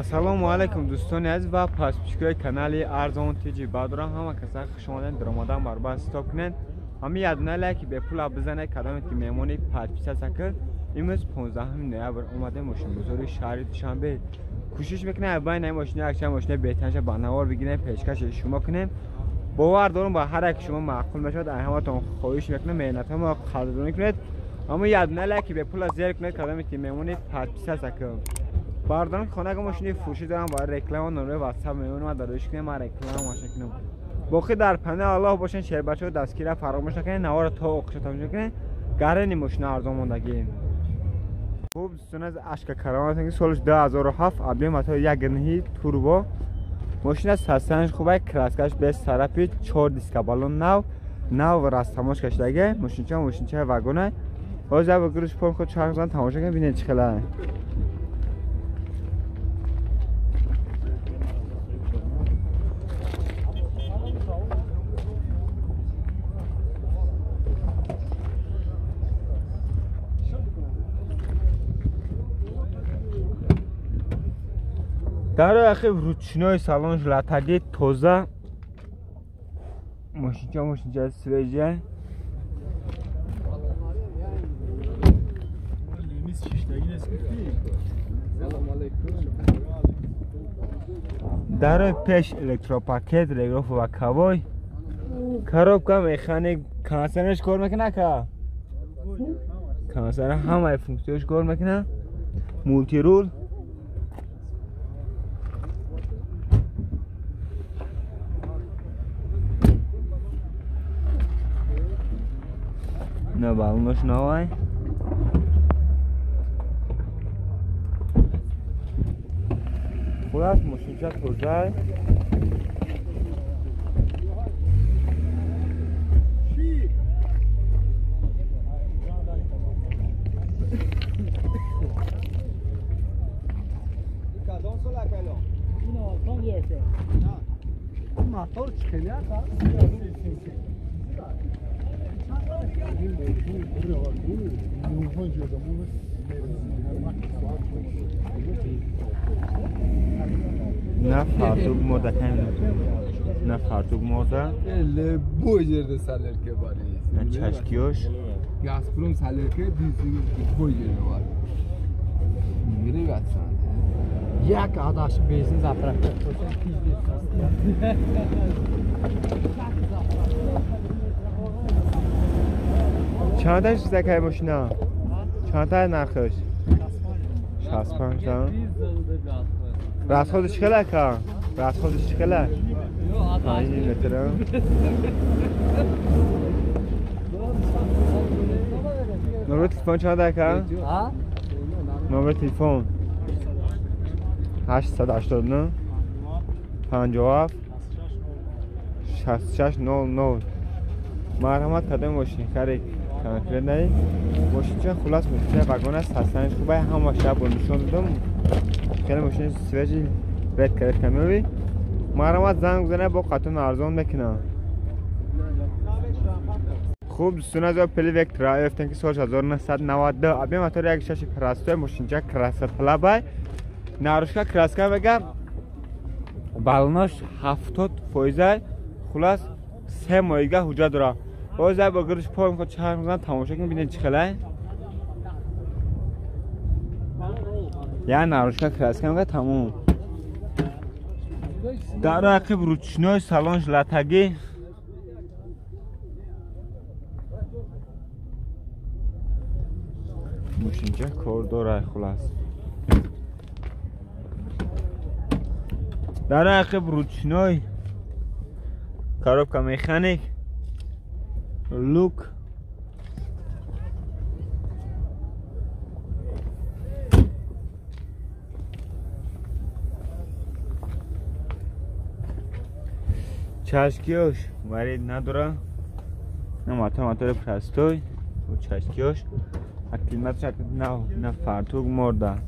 Ассалому алайкум дӯстони азиз ва подписчикои канали Арзон ТЖ. Баъдурам ҳама каса хуш омадед, даромадан барбар стоп кунед. Ҳамин ядуна лайки бепула бизанед, кадоме ки меҳмони подписаться кард. Имрӯз 15 ноябр омадем мошинбозори шаҳри Душанбе. Кӯшиш мекунем байни ин мошина якчанд мошина беҳтаринша ба навор бигирем, пешкаши шумо кунем. Бовар дорам ба ҳар яки шумо маъқул мешавад. Ай ҳаматон хоҳиш мекунем меҳнатҳои мо қадрдонӣ кунед. Ҳамин ядуна лайки бепула зер кунед, кадоме ки меҳмони подписаться кард. Бардорам хона мошини фурӯшӣ дорам, барои реклама номери ватсап мемонам, дар рӯш кунем, ман реклама мошин кунам. Боқӣ дар паноҳи Аллоҳ бошен, шербачаҳо дастгира фаромӯш накунед, навора то охир тамошо кунед. Гарани мошина арзон мондагӣ. Хуб дӯстон, аз ашка караван ки солш 2007, объем мотор 1.9 турбо. Мошина састанш хубай, краскаш без сарапи, 4 диска баллон нав, нав растамош кашидаги. Мошинча вагона. Ҳозир ба гурӯш пон худ чарх зан тамошо кунед, бинед чӣ хела. Дар ахир ручной салон латаги тоза. Мошинча свежая. Дар пеш электропакет, реграф ва кавой. Коробка механик, кондиционерш кор мекунад ка? Кондиционер ҳамаи функсияш кор мекунад. Мултирул. На балонош навай. Хулас мошинча тозай. Мотор чхелия та? На фартук морда на фартук морда. Бой жерде салерке бар. На чашкиёш. Газпром салерке бой жерде бар. Мире ватсан. Як адаш бензин заправка қилса, чанд та чизакай мошина? Чанд та нархаш? 65 та. Расходиш хела ка? Расходиш хела? 5 метр. Номер телефон чанд ка? Номер телефон 889 57 66 00. Марҳамат кадом мошин харид конкретный мошинча. Хулас мошинча вагон аст, ҳастанаш хубай, ҳама шаб бо нишон додам. Хеле мошини свежий редка меови. Марҳамат занг бизанед, бо қатун арзон мекунам. Хуб дӯстон, аз Opel Vectra ёфтем ки соли 1992, объем мотор 1.6 простой, мошинча красоплабай. Нарушка краска мега, балонош 70%. Хулас 3 моҳига ҳуҷҷат дорад. Боз бо гириш пой мехоҳад чарх мезанад, тамошо кунед, бинед чӣ хелай. Я нарушка краска мега, тамом. Дар ақиб ручной салонш латагӣ. Мошинча кор дорад хулас. Дар ақиб ручной коробка механик, люк. Чашкиёш варид надора. Мотор простой. Чашкиёш. Климатш на фартук морда.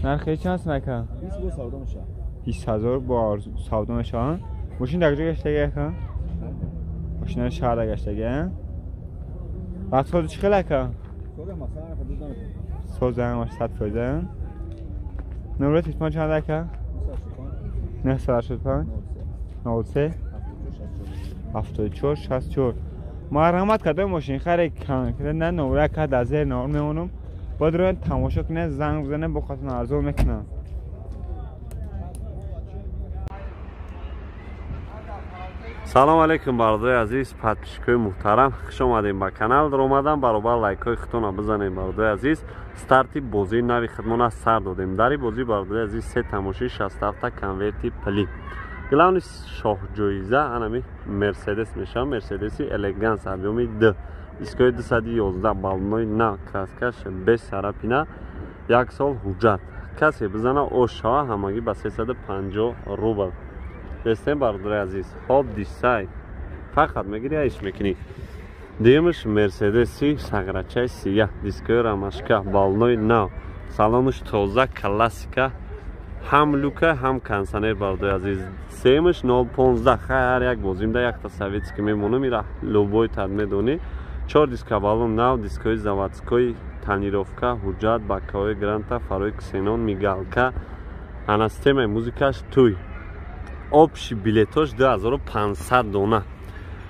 Нархи чанд снака? 20 бо савдо мешавад. 20,000 бо савдо мешавад. Мошин дар куҷо гаштага ака? Мошина шаҳрда гаштага? Расходи чӣ хел ака? Созам 100%. Номер телефон чанд ака? 985 03 74 64. Марҳамат кардем мошин харе конкретно номер ка дар зер навор мемонам. Бодрон тамошо кунед, занг бизанед, бо хатон арзон мекунам. Салом алейкум бародари азиз, подписчикои муҳтарам, хуш омадем ба канал. Омадан баробар лайкҳои худтонро бизанем бародари азиз. Старти бозии нави худмона сар додем. Дар ин бозӣ бародари азиз се тамоши 67 конверти пулӣ. Главни шоҳҷоиза анами Мерседес мешавад, Мерседеси Элеганс объёми Д. Дискои 211 баллонои нав, краскаш без царапина, як сол ҳуҷҷат. Касе бизана ош шава, ҳамагӣ ба 350 рубл. Бестем бародари азиз, хоб дисай фақат мегири, айш мекунӣ. Дуюмаш Мерседеси сағрачаи сия, дискои рамашка, баллонои нав, салонаш тоза, классика, ҳам люка, ҳам кондиционер бародари азиз. Сеюмаш 015, хай ҳар як бозимда якта советский мемонам, ира любой тад медонӣ. 4 диска баллон нав, дискои заводской, тонировка, ҳуҷҷат, бакаҳои гранта, фарои ксенон, мигалка, ана системаи музикаш туй. Общий билетош 2500 дона.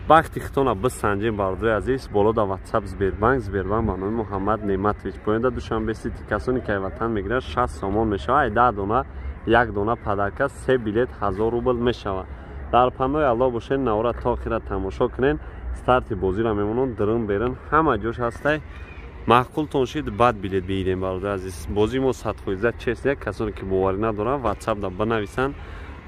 Вақти хитона бисанҷем бародари азиз, боло да WhatsApp Сбербанк, Сбербанк ба номи Муҳаммад Неъматович. Поёнда Душанбе Сити, касоне ки ватан мегиранд 60 сомон мешавад, 10 дона, як дона подарка, 3 билет 1000 рубл мешавад. Дар панои Аллоҳ бошед, навора то охира тамошо кунед. Старти бозиро мемонам, дурун берун ҳама ҷош ҳастай. Маъқултон шид, баъд билет бигирем бародари азиз. Бозии мо 100% честне, касоне ки боварӣ надоранд WhatsApp да бинависанд,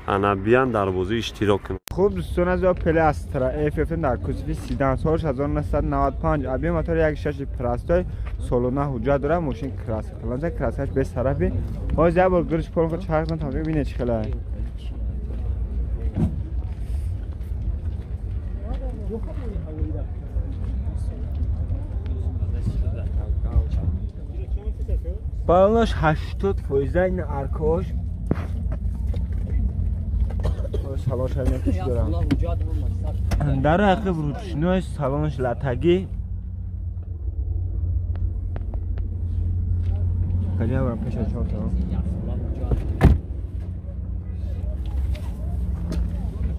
ана биан дар бозӣ иштирок кунанд. Хуб дӯстон, аз Опел Астра F дар кузови седан соли 1995, объем мотор 1.6 простой, солона ҳуҷҷат дорад, мошин краска таланта, краскаш без тарафи. Ҳозир як бор гирш пол худ чарх зан, тамошо бинед чӣ хела. Балонаш 80% ин аркош. Салонш ҳам дорам. Дар ҳақиқат ручной салонш латагӣ. Каҷа барам пеш аз чор та.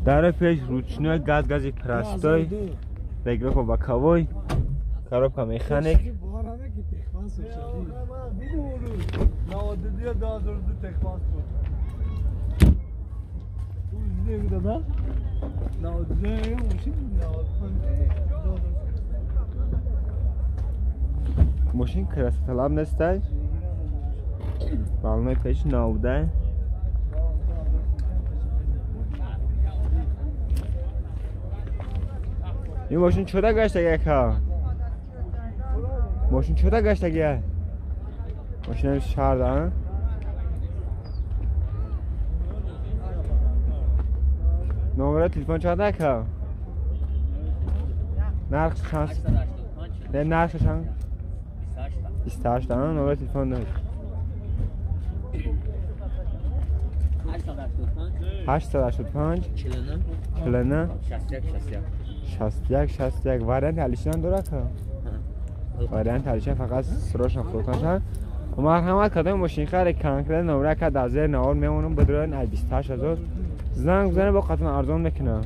Дар пеш ручной газ, гази простой, регулировка боковой, коробка механик. Мошин красоталаб нестай. Балонои пеш навдай. Ин мошин чода гаштаги ака? Мошин чода гаштаги? Мошин шаҳр да? Номер телефон чанд ака? Нарх чанд? Не, нарх чанд? 28. Номер телефон 885 49 61 61. Вариант алишан дорад ка? Вариант алишан фақат срочно фурӯхтан. Марҳамат кардем мошин харе конкретно номер ка дар зер навор мемонам, бидроен ай 28000 занг бизанед, бо қатъан арзон мекунам.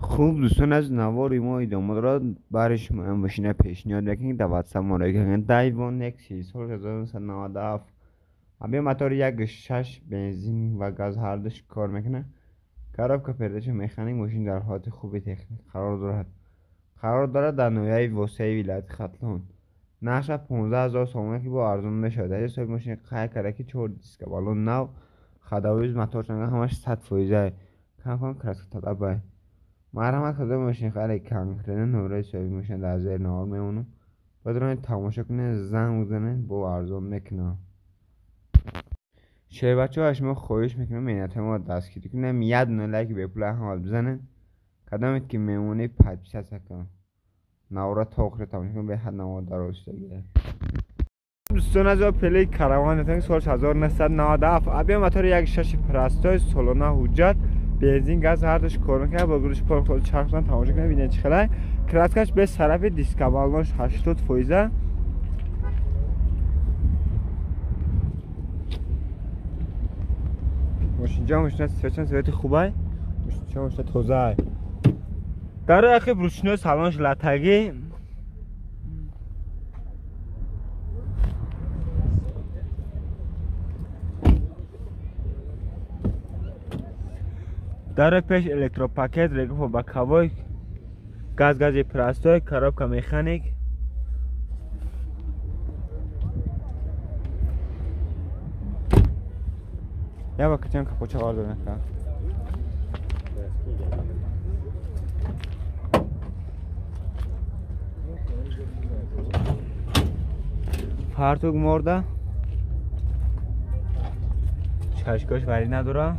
Хуб дӯстон, аз навори мо идома дорад. Барои шумо ин мошина пешниҳод мекунем, дар WhatsApp муроҷиат кунед. Дайвон Nexi соли 1997, объем мотор 1.6, бензин ва газ ҳар душ кор мекунад. Коробка передач механик, мошин дар ҳолати хуби техник қарор дорад. Қарор дорад дар ноҳияи Восеи вилояти Хатлон. Нархаш 15000 сомонӣ ки бо арзон мешавад. Дар ҳисоби мошин қайд карда ки 4 диска баллон нав, ходовиз, мотор ҳамаш 100%. Кам-кам краска талабай. Марҳамат кардем мошин харе конкретно номерои соҳиби мошин дар зери навор мемонам. Бидронед тамошо кунед, занг бизанед, бо арзон мекунам. Шербачаҳо, аз шумо хоҳиш мекунам меҳнатҳои моро дастгирӣ кунед, як дона лайки бепула ҳамал бизанед. Кадомед ки мемонед подписаться кунед. Навора то охира тамошо кунед, беҳад навор дароз шудагист. дӯстон, аз Опел Караван соли 1997, объем мотор 1.6 простой, солона ҳуҷҷат, Бензин газ ҳардуш кор мекунад, бо гурӯш пор ход чарх зан тамошо кунед, бинед чӣ хелай. Краскаш без сарафи дискабалнош 80%. Мошинҷа мошина сифатчан сифати хубай. Мошинча мошина тозай. Дар ақиб ручной салонш латагӣ. Дар пеш электропакет, регуфо боковой, газ гази простой, коробка механик. Я ба качан капоча вардо нака. Фартук морда. Чашкош вари надора.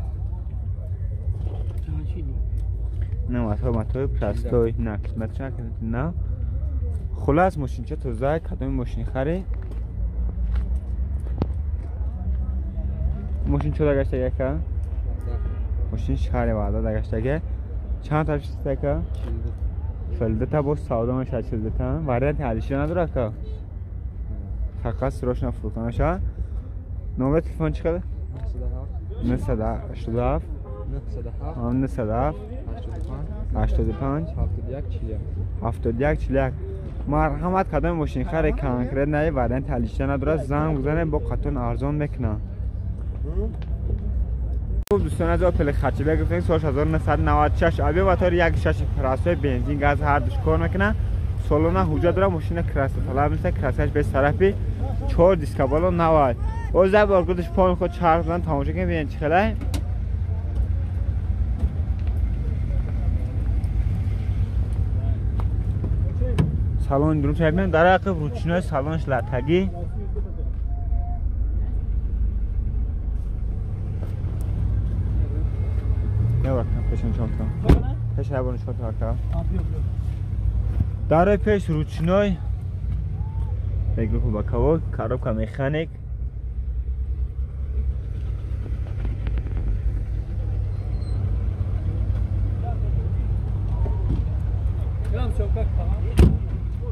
Не, мотор простой, на, километр на. Хулас мошинча тоза, кадоми мошини хари. Мошин чо дагаштага ака? Мошин шаҳри Ваҳдат дагаштага. Чанд та чист ака? 42 та боз савдо мешавад 42 та. Варианти ҳалишида надора ака? Фақат срочно фурӯхта мешавад. Номери телефон чӣ қадар? 987 907 85 71 41. Марҳамат, кадоми мошинхаре конкрет наи варианти ҳалишида надорад, занг бизанед, бо қатон арзон мекунад. Хуб дӯстон, аз Опел Хатчбек гуфтем соли 1996 авиа мотор 1.6 простой, бензин газ ҳардуш кор мекунад. Солона ҳуҷҷат дорад, мошина краска талаб нест, краскаш без тарафи 4 диска боло навай. Оз як бор гудаш пон худ чарх зан тамошо кунед, бинед чӣ хелай. Салон дурум шаб дар ақиб ручной салонш латагӣ. Пеш ҳайвон шот ака. Дар пеш ручной регулу боковой, коробка механик.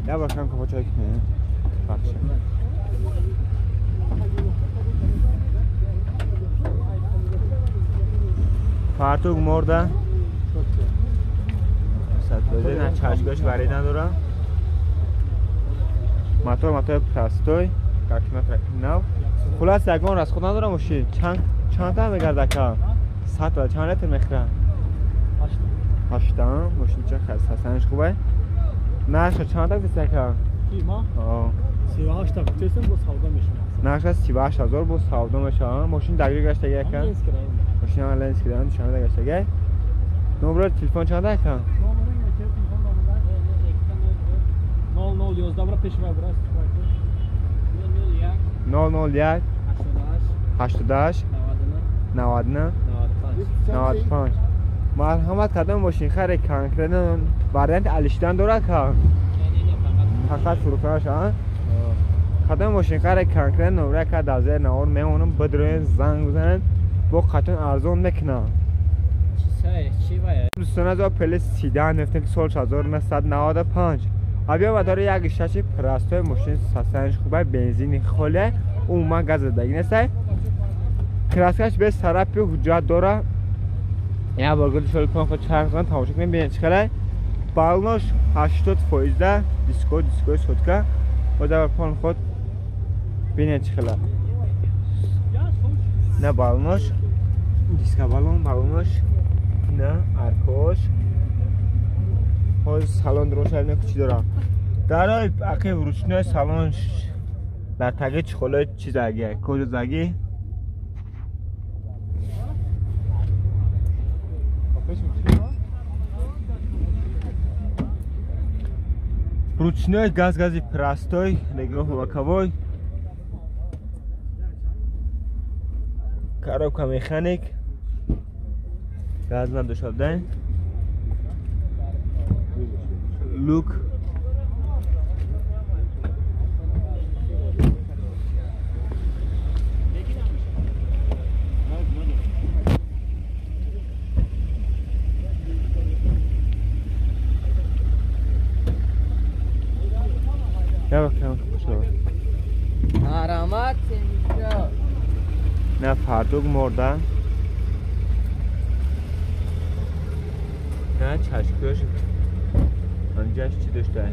Я бакам капочак не. Бахш. Фартук морда. На чашгош вари надора. Мотор простой, километр нав. Хулас ягон расход надора мошин. Чанд та мегард ака? 100 та чанд литр мехӯрад? 8 та. Мошин ча хасанаш хубай. Нархаш чанд та гуфтӣ ака? Ма? 38 та гуфтесам, бо савдо мешавад. Нархаш 38000 бо савдо мешавад. Мошин дагри гаштаги ака? Мошин ленс кидан, душанбе гаштаги. Номер телефон чанд ака? 0011 бра пешва бра. 001 88 99 95. Марҳамат, кадом мошинхаре конкрет варианти алишидан дорад ка? Фақат фурӯхтанаш, а? Кадом мошинхаре конкрет номра ка дар зери навор мемонам, бидроен занг бизанед, бо қатон арзон мекунам. Дӯстон, аз Опел Седан гуфтем ки соли 1995 авиа мотор 1.6 простой, мошин сасанш хубай, бензини холе, умуман газ задагӣ нестай. Краскаш без тарафи ҳуҷҷат дора. Я бор гули шоли пон худ чарх зан тамошо кунед, бинед чӣ хелай. Балнош 80%, дискои сотка. Боз пон худ бинед чӣ хелай. На балнош, диска балон, балнош, на аркош. Ҳозир салон дурон шаб чӣ дорам. Дар ақиб ручной салон дар таги чхолои чизаги, кожазаги. Ручной газ гази простой, регулировка боковой. Коробка механик. Газ надошта. Лук. Я бакам шо. Аромат семечка. На фартук морда. نه چشکاش آنجاش چی داشته؟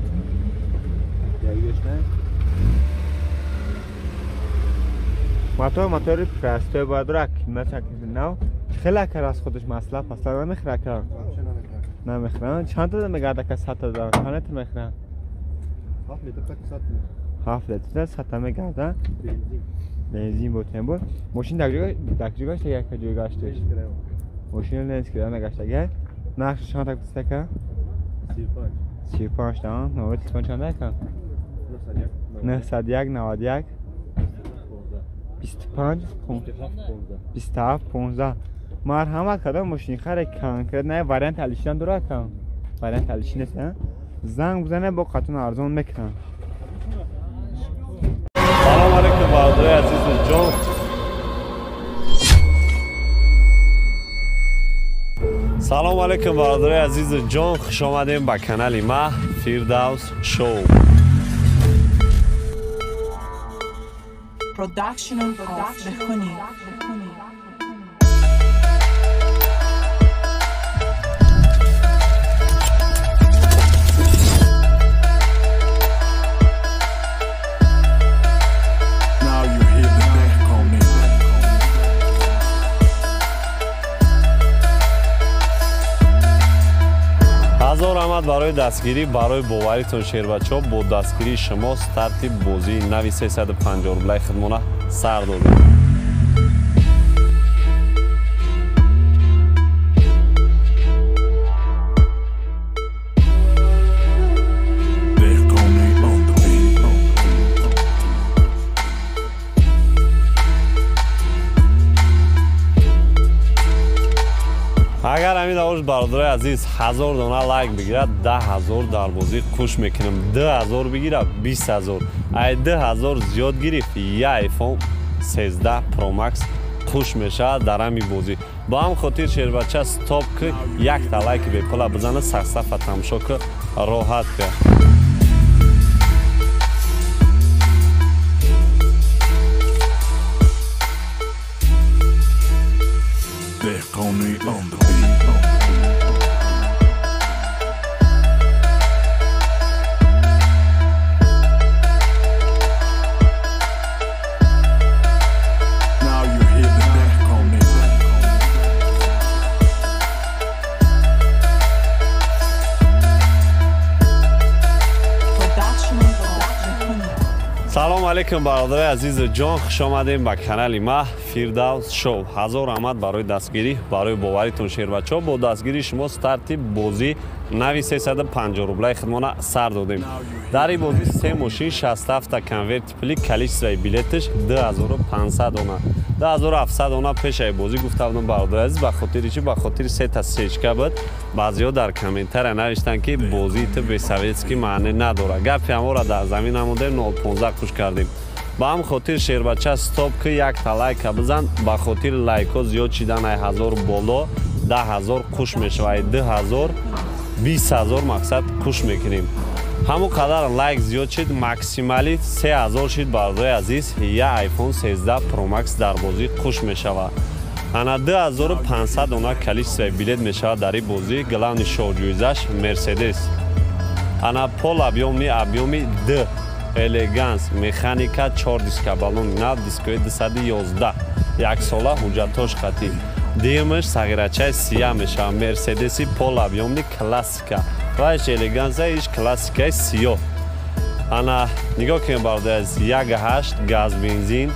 دیگه داشته؟ موتور پرسته باید را قیمت نو خیلی اکر از خودش مسئله پس نمیخره که نمیخره چند تا میگرده که 100 تا داره چند تا میخره؟ 7 لیتر تا 100 7 لیتر 100 تا میگرده بنزین بود ماشین در کجا یک جای گشتش ماشین لنز کرده نگشته نقش چند تا گفته که؟ 35 تا نمره تلفن چند تا؟ 901 91 25 27 15 مرحمت کردم ماشین خره کنکرت نه وریانت علیشان داره کم وریانت علیشی نیست زنگ بزنه با قطون ارزان میکنم. سلام علیکم برادرای عزیز جان. سلام علیکم برادرای عزیز جان، خوش آمدیم به کانال ما فردوس شو. Production of Behkoni. Now you hear the Behkoni. ҳазор раҳмат барои дастгирӣ, барои боваритон шербачаҳо. Бо дастгирии шумо старти бозии нави 350 рублаи хидмона сар додем. Behkoni on the beat. Агар ҳамин давош бародарои азиз 1000 дона лайк бигирад, 10000 дар бозӣ қуш мекунам. 2000 бигирад, 20000. Ай 2000 зиёд гирифт, я iPhone 13 Pro Max қуш мешавад дар ҳамин бозӣ. Ба ҳам хотир шербача стоп ки якта лайки бепула бизана, сахсафа тамошо ки роҳат ки. Behkoni on the beat. Now you hear the Behkoni. Production of Behkoni. Салом алейкум бародарои азизу ҷон, хуш омадем ба канали ма Фирдавс Шоу. Ҳазор раҳмат барои дастгирӣ, барои боваритон шербачаҳо. Бо дастгирии шумо старти бозӣ нави 350 рублаи хидмона сар додем. Дар ин бозӣ се мошин, 67 конверти пули, количествои билеташ 2500 дона. 2700 дона пешаи бозӣ гуфта будам бародари азиз. Ба хотири чӣ? Ба хотири сета сечка буд. Баъзеҳо дар комментария навиштанд ки бозии ту бесоветский маъне надорад. Гапи ҳаморо дар замин намудем, 015 қуш кардем. Ба ҳам хотир шербача стоп ки якта лайка бизан. Ба хотири лайкҳо зиёд шидан ай 1000 боло 10000 қуш мешавад, ай 2000 20000 мақсад қуш мекунем. Ҳамон қадар лайк зиёд шид, максимали 3000 шид бародари азиз, я iPhone 13 Pro Max дар бозӣ қуш мешавад. Ана 2500 дона количествои билет мешавад дар ин бозӣ. Главный шоҳҷоизаш Мерседес. Ана пол объёмни объёми Д элеганс механика 4 диска баллони нав, дискои 211, яксола ҳуҷҷатош хатӣ. Дуюмаш сағирачаи сия мешавад, Мерседеси пол объёмни классика. Вайш элеганса, иш классикаи сиёҳ. Ана нигоҳ кунед бародари азиз, 1.8 газ бензин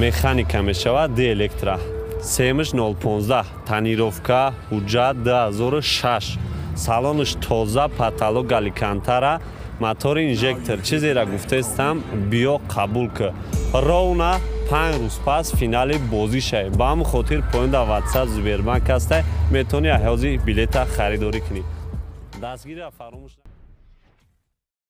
механика мешавад, д электро. Семаш 015 тонировка, ҳуҷҷат 2006, салонаш тоза, потолок алькантара, мотори инжектор. Чизеро гуфтаистам, биё қабул ки. Ровна 5 рӯз пас финали бозӣ шавед. Ба ҳамин хотир поён дар WhatsApp Сбербанк ҳастай, метавонӣ ҳозир билета харидорӣ кунӣ. Дастгириро фаромӯш